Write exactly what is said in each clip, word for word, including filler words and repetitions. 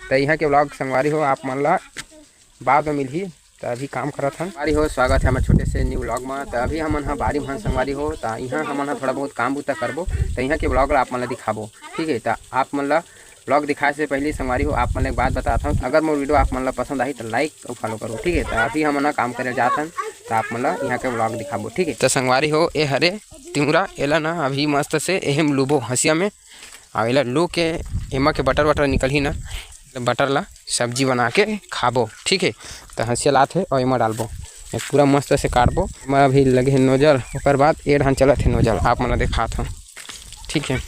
त इहाँ के vlog संगवारी हो आप मन ला बाद में मिलही। त अभी काम करत हन संगवारी हो, स्वागत है हमर छोटे से new vlog में। त अभी हमन ह बारी मन संगवारी हो, त इहाँ हमन ह थोड़ा बहुत काम बुता करबो, त इहाँ के vlog ला आप मन ला दिखाबो, ठीक है। त आप मन ला vlog दिखाए से पहले संगवारी हो आप मन ला एक बात बतात हूँ, अगर मोर video आप मन ला पसंद आही त like और follow करो, ठीक है। त अभी हमन ह काम करे जात हन, त आप मन ला इहाँ के vlog दिखाबो, ठीक है। त संगवारी हो, ए हरे तिंवरा, एला ना अभी मस्त से एहम लूबो हंसिया में, अउ एला लू के एमा के बटर वटर निकलही ना, बटर ला सब्जी बना के खाबो, ठीक है। त हंसिया लात हे अउ एमा डालबो, ए पूरा मस्त से काटबो। एमा अभी लगे हे नोजल, ओकर बाद ए ढान चलत हे नोजल, आप मन ला देखात हूँ, ठीक है।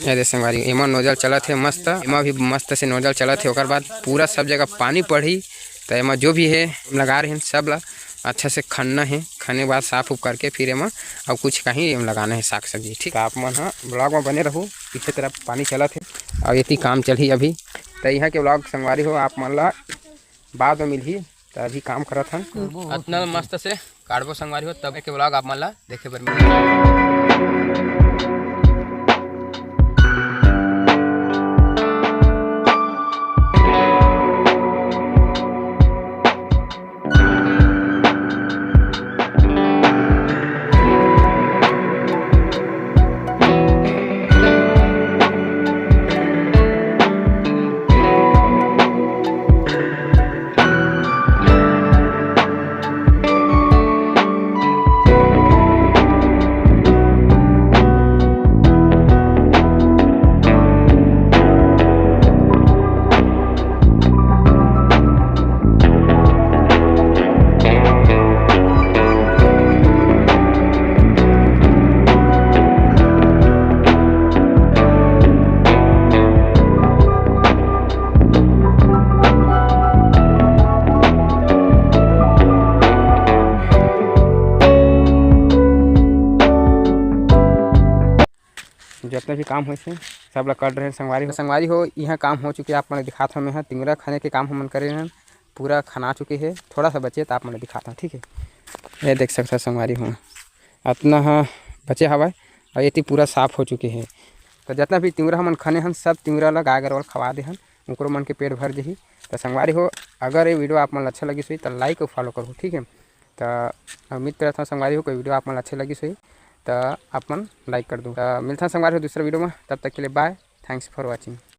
ये दे संगवारी, एमा नोजल चलत हे मस्त, एमा भी मस्त से नोजल चलत हे। ओकर बाद पूरा सब जगह पानी पड़ही, त एमा जो भी हे लगा रहे सब ला अच्छा से खनना हे, खने के बाद साफ उफ करके फिर एमा अउ कुछ कहीं एमा लगाना हे साग सब्जी, ठीक। त आप मन ह vlog में बने रहू, पीछे तरफ पानी चलत हे अउ एती काम चलही अभी। त इहाँ के vlog संगवारी हो आप मन ला बाद में मिलही, त अभी काम करत हन। अतना मस्त से काटबो संगवारी हो, तब के vlog आप मन ला देखे बर मिलही। जितना भी काम होइस हे, सब ला कर रहे हैं संगवारी हो। संगवारी हो, यहाँ काम हो चुके, आप मन दिखात हमें ह, तिंगरा खने के काम हमन करे हैं, पूरा खना चुके हे, थोड़ा सा बचे, त आप मन दिखात हूँ, ठीक है। ये देख सकता संगवारी हो, अतना ह बचे हवय, और ये पूरा साफ हो चुके हे। तो जितना भी तिंगरा हमन खने हन, सब तिंगरा ला गाय गरवा ल खवा दे हन, ओकरो मन के पेट भर जही। तो संगवारी हो, अगर ये video आप मन ला अच्छा लगिस होही, तो like और follow करो, ठीक है। तो उम्मीद करत हूँ संगवारी हो, कोई video आप मन ला अच्छे लगिस होही, तो आप मन like कर दो। तो मिलता संगवारी हो दूसरा video में, तब तक के लिए bye, thanks for watching।